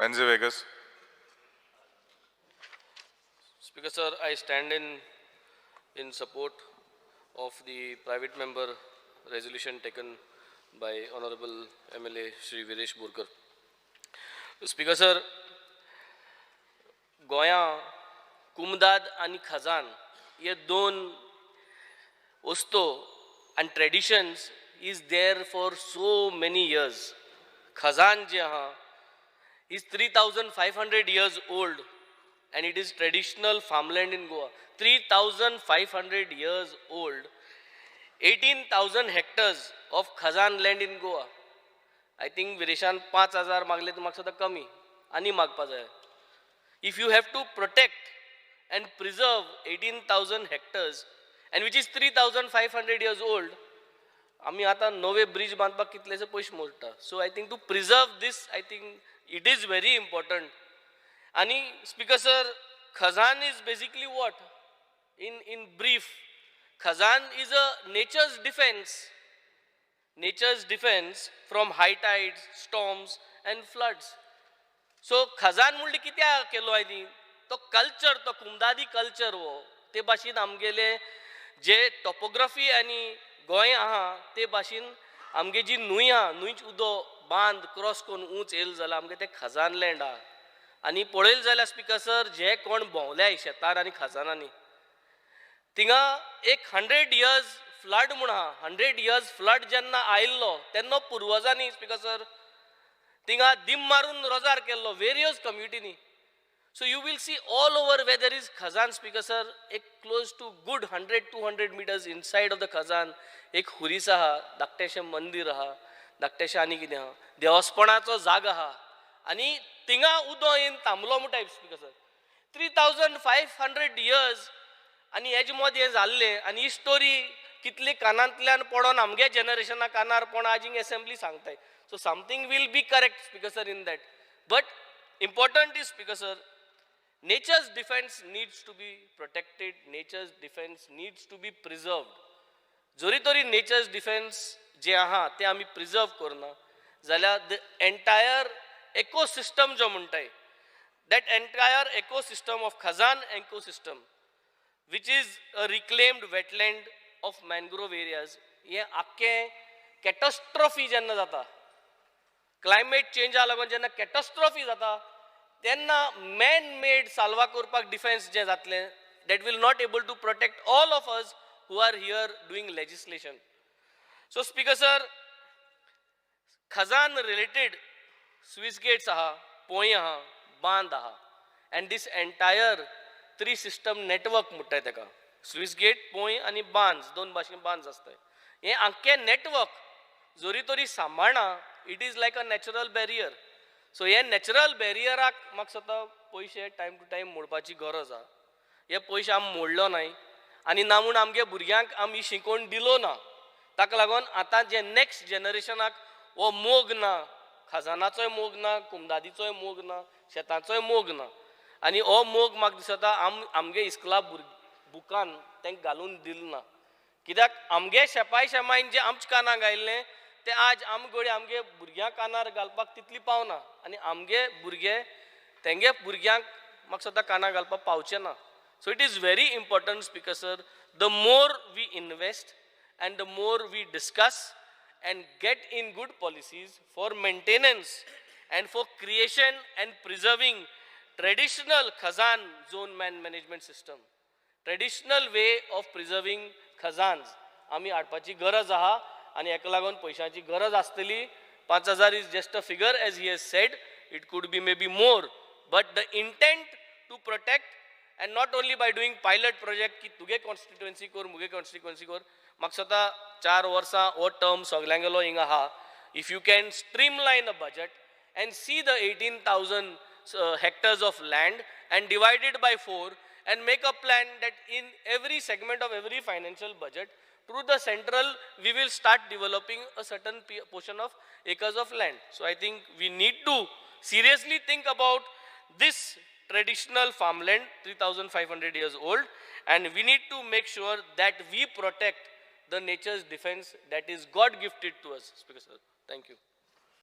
Venzy Veigas. Speaker sir, I stand in support of the private member resolution taken by Honorable MLA Shri Viresh Borkar. Speaker sir, गोंया कुमदाद आनी खजान हे दोन वस्तू आनी traditions is there for so many years. Khajan जे आहा is 3,500 years old and it is traditional farmland in Goa. 3,500 years old, 18,000 hectares of Khazan land in Goa. I think विरेशान 5,000 मागले तर म्हाका सुद्दां कमी आनी मागपा जाय. If you have to protect and preserve 18,000 hectares and which is 3,500 years old, आमी आतां नवे bridge बांदपाक कितलेशे पयशे मोडटा. So I think to preserve this, I think it is very important. आनी speaker sir, Khazan is basically what? In brief, Khazan is a nature's defence, nature's defence from high tides, storms and floods. So Khajan म्हणल्यार कित्याक केलो हांवें तो culture, तो कुमदादी culture हो ते भाशेन आमगेले जे टॉपोग्राफी आनी गोंय आहा ते भाशेन आमगे जी न्हंय आहा, न्हंयच उदक बांद क्रॉस करून ऊंच येयलें जाल्यार आमगे तें खजान लँड आहा. आनी पळयलें जाल्यार स्पिकर सर, जे कोण भोंवल्याय शेतार आनी खजानांनी थिंगा एक 100 इयर्स फ्लड म्हूण आहा. 100 इयर्स फ्लड जेन्ना आयिल्लो तेन्ना पुर्वजांनी स्पिकर सर थिंगा दीम मारून रोजार केल्लो various कम्युनिटीनी. So you will see all over where there is Khazan, speaker sir, एक close to good 100-200 meters inside of the Khazan एक हुरीस आहा, धाकटेशें मंदीर आहा, धाकटेशें आनी कितें आहा, देवस्पणाचो जागो आहा आनी थिंगा उदो येवन थांबलो म्हणटाय स्पिकर सर. 3,500 years आनी हेजे मदीं हें जाल्लें आनी ही स्टोरी कितली कानांतल्यान पडोन आमगे जनरेशना कानार पडोन आज हिंग एसेंब्ली सांगताय. So something will be correct, speaker sir, in that. But important is, speaker sir, nature's defense needs to be protected, nature's defense needs to be preserved. जोरी तरी नेचर्स डिफेन्स जे आहा ते आमी प्रिजर्व करना जाल्यार the entire ecosystem जो म्हणटाय, that entire ecosystem of Khazan ecosystem, which is a reclaimed wetland of mangrove areas, हें आख्खें कॅटस्ट्रॉफी जेन्ना जाता, क्लायमेट चेंजा लागून जेन्ना कॅटस्ट्रॉफी जाता तेन्ना मॅन मेड साल्वा करपाक डिफेन्स जें जातलें that will not able to protect all of us who are here doing legislation. So speaker sir, Khazan related sluice gates आहा, पोंय आहा, बांद आहा and this entire three system network म्हणटाय तेका. स्विस गेट, पोंय आनी बांद, दोन भाशेन बांद आसताय. हें आख्खें नेटवर्क जरी तरी सांबाळना, it is like a natural barrier. So हे नॅचरल बॅरियराक म्हाका दिसता पयशे टायम टू टायम मोडपाची गरज आहा. हे पयशे आमी मोडलो नाय आनी ना म्हूण आमगे भुरग्यांक आमी शिकोवन दिलो ना. ताका लागून आतां जे नॅक्स्ट जनरेशनाक हो मोग ना, खजानाचोय मोग ना, कुमदादीचोय मोग ना, शेताचोय मोग ना. आनी हो मोग म्हाका दिसता आमगे इस्कुला बुकान तांकां घालून दिल ना. कित्याक आमगे शेपाय शेमायन जे आमच्या कानाक आयिल्लें तें आज आम घडये आमगे भुरग्यां कानार घालपाक तितली पावना आनी आमगे भुरगे तेंगे भुरग्यांक म्हाका दिसता कानार घालपाक पावचे ना. So it is very important, speaker sir, the more we invest and the more we discuss and get in good policies for maintenance and for creation and preserving traditional Khazan zone man management system, traditional way of preserving Khazans आमी हाडपाची गरज आहा आनी हेका लागून पयशांची गरज आसतली. 5,000 is just a figure, as he has said, it could be maybe more, but the intent to protect and not only by doing pilot project की तुगे कॉन्स्टिट्युएन्सी कर, मुगे कॉन्स्टिट्युएन्सी कर. म्हाका दिसता 4 वर्सां हो टर्म सगल्यांगेलो हिंगा आहा. If you can streamline a budget and see the 18,000 hectares of land and divide it by 4 and make a plan that in every segment of every financial budget through the central we will start developing a certain portion of acres of land. So I think we need to seriously think about this traditional farmland 3,500 years old, and we need to make sure that we protect the nature's defense that is God gifted to us. Speaker sir, thank you.